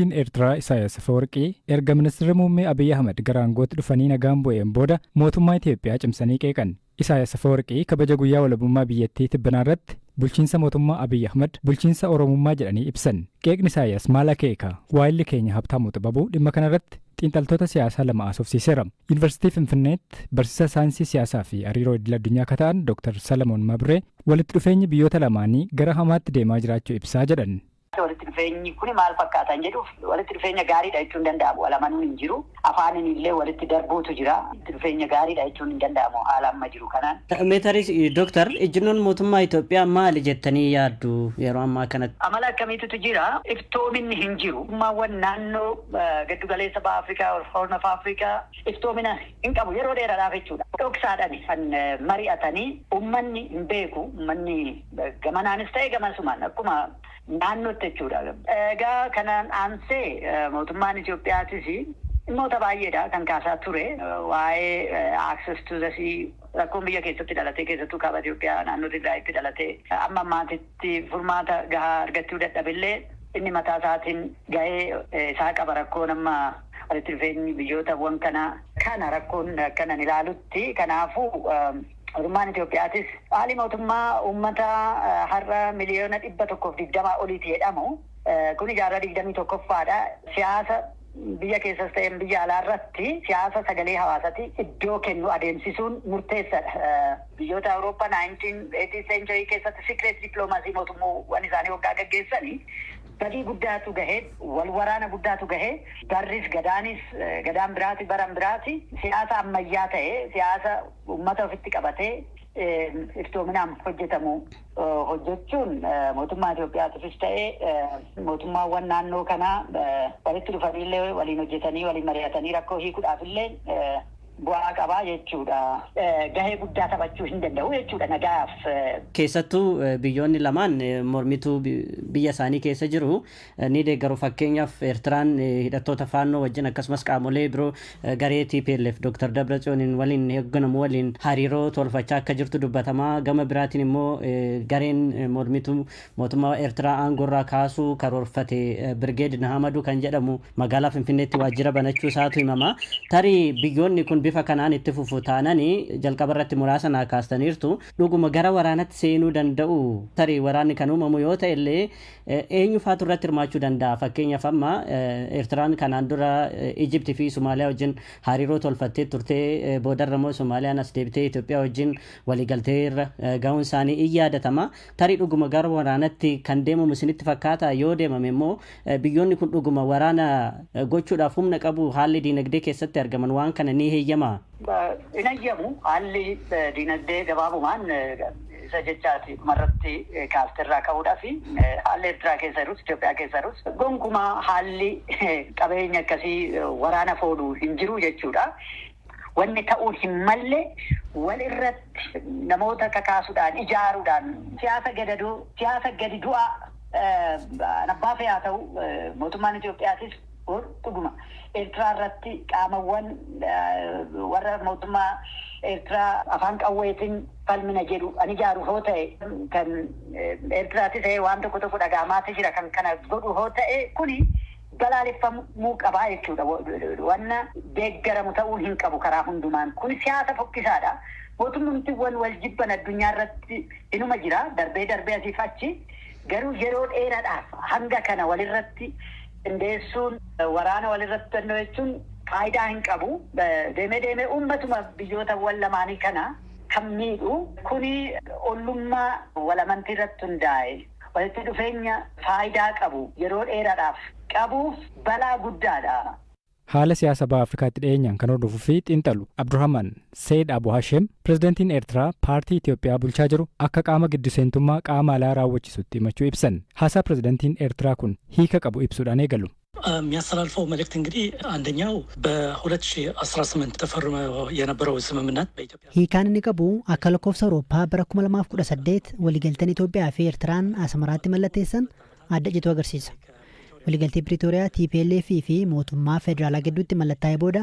Eertiraa Isaayyaas Afawarqii erga ministeerri muummee Abiyyi Ahmad gara aangootti dhufanii nagaan bu'een booda mootummaa Itoophiyaa cimsanii qeeqan. Isaayyaas Afawarqii kabaja guyyaa walabummaa biyyattii tibbanaa irratti bulchiinsa mootummaa Abiyyi Ahmad bulchiinsa Oromummaa jedhanii ibsan. Qeeqni Isaayyaas maal akeeka? Waayilli keenya Habtaamuu Xibabuu dhimma kanarratti xiinxaltoota siyaasaa lama haasofsiiseera. Yuunivarsiitii Finfinneetti barsiisaa saayinsii siyaasaa fi hariiroo idil addunyaa akka ta'an Dr. Salamoon Mabree walitti dhufeenyi biyyoota lamaanii gara hamaatti deemaa jiraachuu ibsaa jedhan. Walitti dhufeenyi kuni maal fakkaatan jedhuuf, walitti dhufeenya gaariidha jechuun danda'amu. Wal amanuun hin jiru. Afaaniin illee walitti darbuutu jira. Walitti dhufeenya gaariidha jechuun hin danda'amu haala amma jiru kanaan. Meetarii Dooktar, ejjennoon mootummaa Itoophiyaa maali jettanii yaaddu yeroo ammaa kanatti? Amala akkamiitu jira? Iftoominni hin jiru. Mootummaawwan naannoo giddu galeessa baha Afrikaa, Horn of Africa, iftoomina hin qabu yeroo dheeraadhaaf jechuudha. Dhoksaadhaan kan mari'atanii uummanni hin beeku. Uummanni gamanaanis ta'e gamasumaan akkuma naannootti jechuudha. Egaa kanaan aansee mootummaan Itoophiyaatis dhimmoota baay'eedha kan kaasaa ture. Waa'ee access to the sea, rakkoon biyya keessatti dhalatee, keessattuu kaaba Itoophiyaa naannoo Tigraayitti dhalatee amma ammaatitti furmaata gahaa argachuu dadhabillee, inni mataa isaatiin gahee isaa qaba. Rakkoon amma walitti dhufeenyi biyyootawwan kanaa kana rakkoon akkanan ilaalutti. Kanaafuu mootummaan Itoophiyaatis haalli mootummaa uummata har'a 120,000,000 oliiti jedhamu kun jaarraa 21ffaadha. Siyaasa biyya keessas ta'e biyya alaa irratti siyaasa sagalee hawaasati iddoo kennu adeemsisuun murteessaadha. Biyyoota Awurooppaa 19th century keessatti secret diplomacy mootummoowwan isaanii waggaa gaggeessanii badii guddaatu gahee, wal waraana guddaatu gahee. Barris gadaanis gadaan biraati, baran biraati. Siyaasa ammayyaa ta'e, siyaasa uummata ofitti qabatee iftoominaan hojjetamu hojjechuun mootummaa Itoophiyaatiifis ta'ee mootummaawwan naannoo kanaa walitti dhufaniillee waliin hojjetanii waliin mari'atanii rakkoo hiikuudhaaf illee bu'aa qabaa jechuudha. Gahee guddaa taphachuu hin danda'u jechuudha nagaaf. Keessattuu biyyoonni lamaan mormituu biyya isaanii keessa jiru ni deeggaru. Fakkeenyaaf, Eertiraan hidhattoota Faannoo wajjin akkasumas qaamolee biroo garee TPLF Dr. Dabratsiyooniin waliin hoogganamu waliin hariiroo tolfachaa akka jirtu dubbatamaa. Gama biraatiin immoo gareen mormituu mootummaa Eertiraa aangoorraa kaasuu karoorfate Birgeed Nahamaduu kan jedhamu magaalaa Finfinneetti waajjira banachuu isaatu himama. Tarii biyyoonni kun bifa kanaan itti fufu taananii, jalqaba irratti muraasa naa kaastaniirtu, dhuguma gara waraanatti seenuu danda'u. Tarii waraanni kan uumamu yoo ta'e illee eenyu faatu irratti hirmaachuu danda'a? Fakkeenyaaf, amma Eertiraan kanaan dura Ijiptii fi Somaaliyaa wajjin hariiroo tolfattee turtee, boodarra immoo Somaaliyaan as deebitee Itoophiyaa wajjin waliigaltee irra gahuun isaanii in yaadatama. Tarii dhuguma gara waraanatti kan deemamu isinitti fakkaata? Yoo deemame immoo biyyoonni kun dhuguma waraana gochuudhaaf humna qabu? Haalli diinagdee keessatti argaman waan kana ni heeyyama? Hin hayyamu haalli diinagdee. Gabaabumaan isa jechaati dhumarratti kaafterraa ka'uudhaaf, haalli Eertiraa keessa jirus Itoophiyaa keessa jirus gonkumaa haalli qabeenya akkasii waraana fooluu hin jiru jechuudha. Wanni ta'uu hin malle wal irratti namoota kakaasuudhaan ijaaruudhaan siyaasa gadadoo, siyaasa gadi du'aa abbaa fe'aa haa ta'u, mootummaan Itoophiyaatis dhuguma Eertiraa irratti qaamawwan warra mootummaa Eertiraa afaan qawweetiin falmina jedhu ani ijaaru hoo ta'e, kan Eertiraatis ta'e waan tokko tokko dhaga'amaati jira, kan kana godhu hoo ta'e, kuni balaaleffamuu qabaa jechuudha. Wanna deeggaramu ta'uu hin qabu karaa hundumaan. Kun siyaasa fokkisaadha. Mootummoottiiwwan wal jibban addunyaa irratti inuma jira darbee darbee asiif achi. Garuu yeroo dheeraadhaaf hanga kana walirratti qindeessuun, waraana walirratti fannoo jechuun faayidaa hin qabu. Deemee deemee uummatuma biyyootawwan lamaanii kana kan miidhu. Kuni ollummaa wal amantii irratti hundaa'e, walitti dhufeenya faayidaa qabu yeroo dheeraadhaaf qabuuf balaa guddaadha. Haala siyaasa baha Afrikaatti dhiyeenyaan kan hordofuu fi xiinxalu Abdurrahman Seed Abu Hashem, pirezidantiin Eertiraa paartii Itoophiyaa bulchaa jiru akka qaama gidduseentummaa qaama alaa raawwachisutti himachuu ibsan. Haasaa pirezidantiin Eertiraa kun hiika qabu ibsuudhaan eegalu. የሚያስተላልፈው መልእክት እንግዲህ አንደኛው በ2018 ተፈርሞ የነበረው ስምምነት በኢትዮጵያ Hiikaan inni qabu akka lakkoofsa Awurooppaa bara 2018 waliigalteen Itoophiyaa fi Eertiraan Asmaraatti mallatteessan adda cituu agarsiisa. Waliigaltee Piriitooriyaa TPLF fi mootummaa federaalaa gidduutti mallattaa'ee booda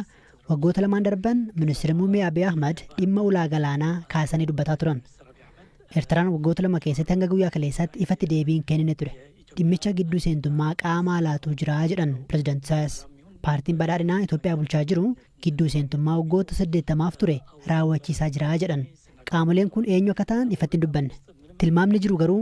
waggoota lamaan darban ministeerri muummee Abiy Ahmad dhimma ulaa galaanaa kaasanii dubbataa turan. Eertiraan waggoota 2 keessatti hanga guyyaa kaleessaatti ifatti deebii hin kennine ture. Dhimmicha gidduu seentummaa qaama alaatu jira jedhan Pireezidaanti Isaayyaas. Paartiin Badhaadhinaa Itoophiyaa bulchaa jiru gidduu seentummaa waggoota 80f ture raawwachiisaa jira jedhan. Qaamoleen kun eenyu akka ta'an ifatti hin dubbanne. Tilmaamni jiru garuu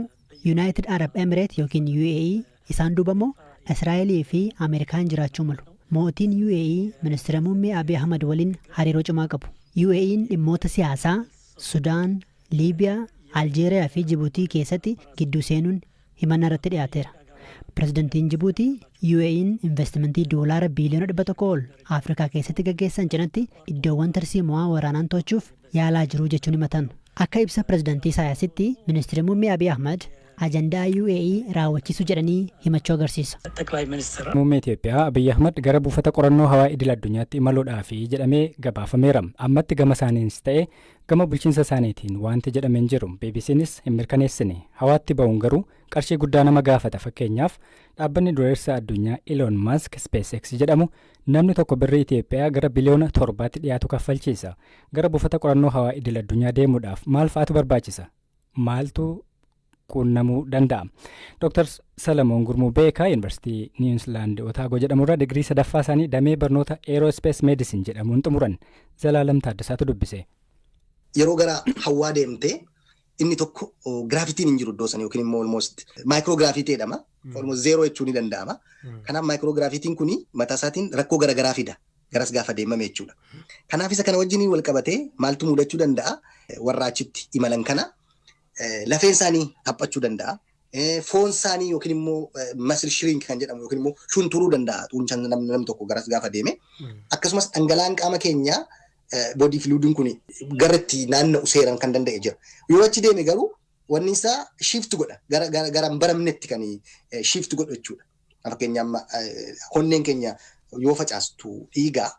United Arab Emirates yookiin UAE, isaan duuba immoo Israa'elii fi Ameerikaan jiraachuu malu. Mootiin UAE ministeera muummee Abiy Ahmad waliin hariiroo cimaa qabu. UAE'n dhimmoota siyaasaa Sudaan, Liibiyaa, Aljeeriyaa fi Jibuutii keessatti gidduu seenuun himannaa irratti dhiyaateera. Pireezidantiin Jibuutii UAE'n investimentii doolaara biiliyoona 100 ol Afrikaa keessatti gaggeessan cinatti iddoowwan tarsiimoo waraanaan to'achuuf yaalaa jiru jechuun himatan. Akka ibsa Pireezidantii Isaayyaasitti, ministeerri muummee Abiy Ahmad ajandaa UAE raawwachiisuu jedhanii himachuu agarsiisa. ጠቅላይ ሚኒስትር Muummee Itoophiyaa Abiyyi Ahmad gara buufata qorannoo hawaa idil addunyaatti imaluudhaaf jedhamee gabaafameera. Ammatti gama isaaniinis ta'e gama bulchiinsa isaaniitiin wanti jedhame hin jiru. BBCnis hin mirkaneessine. Hawaatti ba'uun garuu qarshii guddaa nama gaafata. Fakkeenyaaf, dhaabbanni dureessa addunyaa Elon Musk SpaceX jedhamu namni tokko birrii Itoophiyaa gara biliyoona 7tti dhiyaatu kaffalchiisa. Gara buufata qorannoo hawaa idil addunyaa deemuudhaaf maal fa'aatu barbaachisa? Maaltu quunnamuu danda'a? Dr. Salamoon Gurmuu Beekaa Yuunivarsiitii Niwuzilaand Otaagoo jedhamurraa digirii sadaffaa isaanii damee barnoota Aerospace Medicine jedhamuun xumuran. Zalaalam Taaddasaatu dubbise. Yeroo gara hawaa deemtee, inni tokko gravityn hin jiru iddoo sana, yookiin immoo almost microgravity jedhama. Almost zero jechuun ni danda'ama. Kanaaf microgravityn kuni mataa isaatiin rakkoo garaagaraa fida. Garas gaafa deemame jechuudha. Kanaaf isa kana wajjin wal qabatee maaltu mudachuu danda'a? Warra achitti imalan kana lafeen isaanii haphachuu danda'a. Foon isaanii yookiin immoo muscle shrink kan jedhamu yookiin immoo shunturuu danda'a xuunchaan namni tokko garas gaafa deeme. Akkasumas dhangala'aan qaama keenyaa, body fluidiin kun, gara itti naanna'u seeraan kan danda'e jira. Yoo achi deeme garuu wanni isaa shift godha. Gara hin baramnetti kan shift godhu jechuudha. Fakkeenyaaf, amma onneen keenya yoo facaastu dhiigaa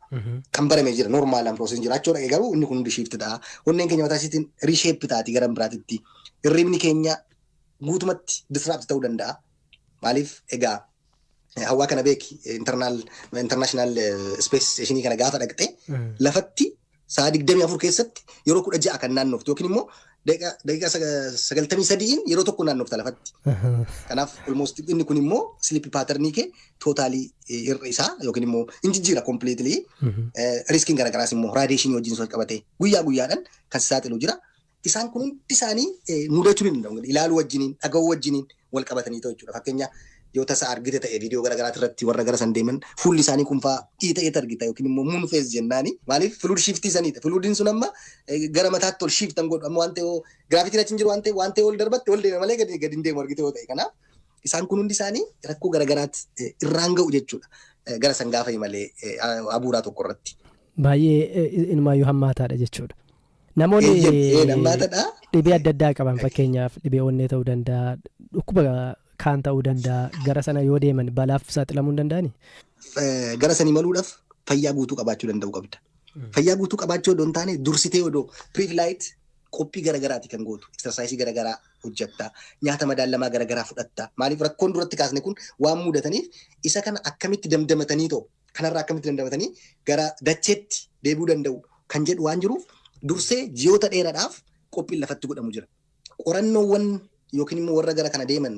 kan barame jira, normalaan process jiraachuu dhaqe, garuu inni kun hundi shift ta'a. Onneen keenya mataa ishiitiin reshape taati gara biraatitti. Hirribni keenya guutumatti disrupt ta'uu danda'a. Maaliif egaa, hawaa kana beeki, international space stationii kana gaafa dhaqxe, lafatti sa'a 24 keessatti yeroo 16 kan naannoftu, yookiin immoo daqiiqaa 93n yeroo tokko naannofta lafatti. Kanaaf almost inni kun immoo sleep patternii kee totally irra isaa yookiin immoo in jijjiira completely. Riskiin garaagaraas immoo radiationii wajjin wal qabatee guyyaa guyyaadhaan kan saaxilu jira. Isaan kun hundi isaanii mudachuu ni danda'u. Ilaaluu wajjiniin, dhaga'uu wajjiniin wal qabatanii ta'u jechuudha. Fakkeenya, yoo tasa argite ta'e, viidiyoo garaagaraati irratti warra gara san deeman fuulli isaanii kunfaa dhiita'eet argita, yookiin immoo moon face jennaani. Maaliif? Fluid shiftii saniidha. Fluidiin sun amma gara mataatti ol shiftan godhu, amma waan ta'e gravityn achi hin jiru waan ta'e, waan ta'e ol darbatte ol deeme malee gadi hin deemu argite yoo ta'e. Kanaaf isaan kun hundi isaanii rakkoo garaagaraatti irraan ga'u jechuudha. Gara san gaafa malee abuuraa tokko irratti. Baay'ee inumaayyuu hammaataadha jechuudha. Namoonni dhibee adda addaa qaban, fakkeenyaaf dhibee onnee ta'uu danda'a, dhukkuba kaan ta'uu danda'a, gara sana yoo deeman balaaf saaxilamuu hin danda'ani? Gara sanii maluudhaaf fayyaa guutuu qabaachuu danda'u qabda. Fayyaa guutuu qabaachuu odoo hin taane, dursitee odoo pre-flight qophii garaagaraati kan gootu. Exerciseii garaagaraa hojjetta. Nyaata madaalamaa garaagaraa fudhatta. Maaliif, rakkoon duratti kaasne kun waan mudataniif, isa kana akkamitti damdamatanii ta'u, kanarraa akkamitti damdamatanii gara dacheetti deebi'uu danda'u kan jedhu waan jiruuf, dursee ji'oota dheeraadhaaf qophiin lafatti godhamu jira. Qorannoowwan yookiin immoo warra gara kana deeman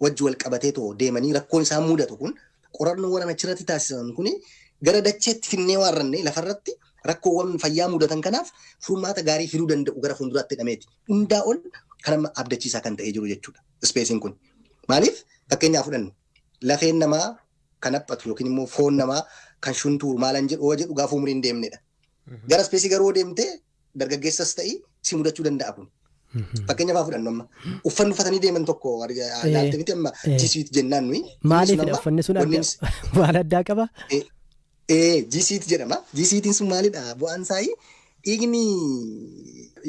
wajji wal qabatee too deemanii rakkoon isaan mudatu kun, qorannoowwan achirratti taasisan kun, gara dacheetti finnee waan ranne lafarratti rakkoowwan fayyaa mudatan kanaaf furmaata gaarii fiduu danda'u gara fuulduraatti hidhameeti. Hundaa ol kan amma abdachiisaa kan ta'ee jiru jechuudha. Spaceiin kun. Maaliif, fakkeenyaaf fudhannu, lafeen namaa kan haphatu yookiin immoo foon namaa kan shuntuuru maalan jedhu yoo jedhu gaafa umriin deemnedha. Gara spaceii garuu deemtee dargaggeessas ta'ii si mudachuu danda'a kun. Fakkeenyaaf haa fudhannu, amma uffanni uffatanii deeman tokko ilaalte miti, amma G-suit jennaan nuyi. Maaliifidha uffanni sun waan addaa qaba? G-suit jedhama. G-suitiin sun maalidha? Bu'aan isaa dhiigni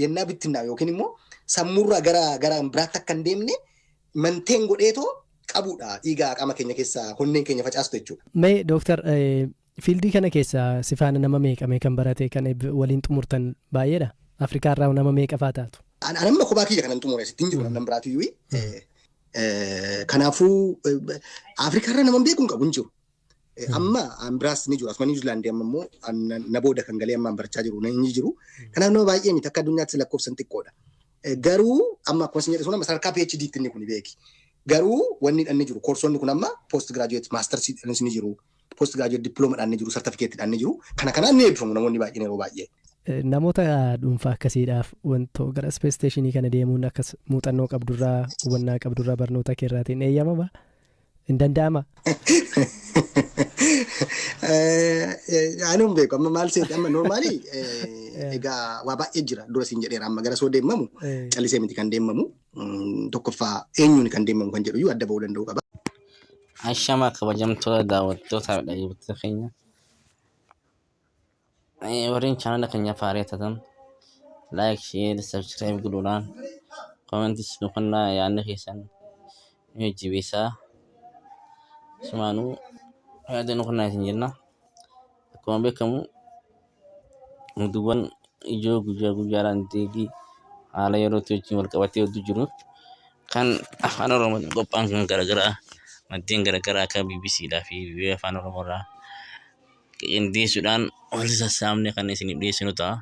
yennaa bittinnaa'u yookiin immoo sammuurraa gara biraatti akka hin deemne maintain godheetoo qabudha, dhiigaa qaama keenya keessaa onneen keenya facaastu jechuudha. Mee dooktar, fieldii kana keessa si faana nama meeqame kan barate, kan waliin xumurtan baay'eedha? Afrikaa irraa nama meeqa faa taatu? An amma kophaa kiyya kanan xumure, sitti hin jiru namni biraatu iyyuu. Kanaafuu Afrikaa irra nama beeku hin qabu, hin jiru. Amma an biraas ni jiru. Asuma Niwuzilaandii amma immoo na booda kan galee amma barachaa jiru ni jiru. Kanaaf nama baay'ee miti, akka addunyaatti lakkoofsan xiqqoodha. Garuu amma akkuma isin jedhe sun amma sadarkaa PhD tti inni kun beeki. Garuu wanni dhanni jiru koorsonni kun amma post graduate mastersiidhaanis ni jiru, post graduate diploomaadhaan ni jiru, sartifikeettiidhaan ni jiru. Kana kanaan ni eebbifamu namoonni baay'een yeroo baay'ee. Namoota dhuunfaa akkasiidhaaf wantoo gara space stationii kana deemuun akkas muuxannoo qabdurraa, hubannaa qabdurraa, barnoota keerraatiin eeyyamama? Hin danda'ama? Ani hin beeku. Amma maal seeti, amma normally egaa waa baay'ee jira. Dura siin jedheera, amma gara soo deemamu callisee miti kan deemamu. Tokkoffaa eenyuun kan deemamu kan jedhu iyyuu adda ba'uu danda'u qaba. Ashama, kabajamtoota daawwattoota fi dhaggeeffattoota keenya. Warreen chaanala keenya faaraa taatan like, share, subscribe godhuudhaan commentis nu kennaa, yaadni keessan nu jajjabeessaa. Sumaanuu yaada nu kennaa isin jenna. Akkuma beekamu oduuwwan ijoo guyyaa guyyaadhaan deebii haala yerootti wajjin wal qabatee hedduu jiru kan Afaan Oromootiin qophaa'an kan garaagaraa maddeen garaagaraa akka BBC dhaa fi VOA Afaan Oromoo irraa qindeessuudhaan wal sassaabne kan isiniif dhiyeessinu ta'a.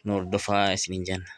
Nu hordofaa isiniin jenna.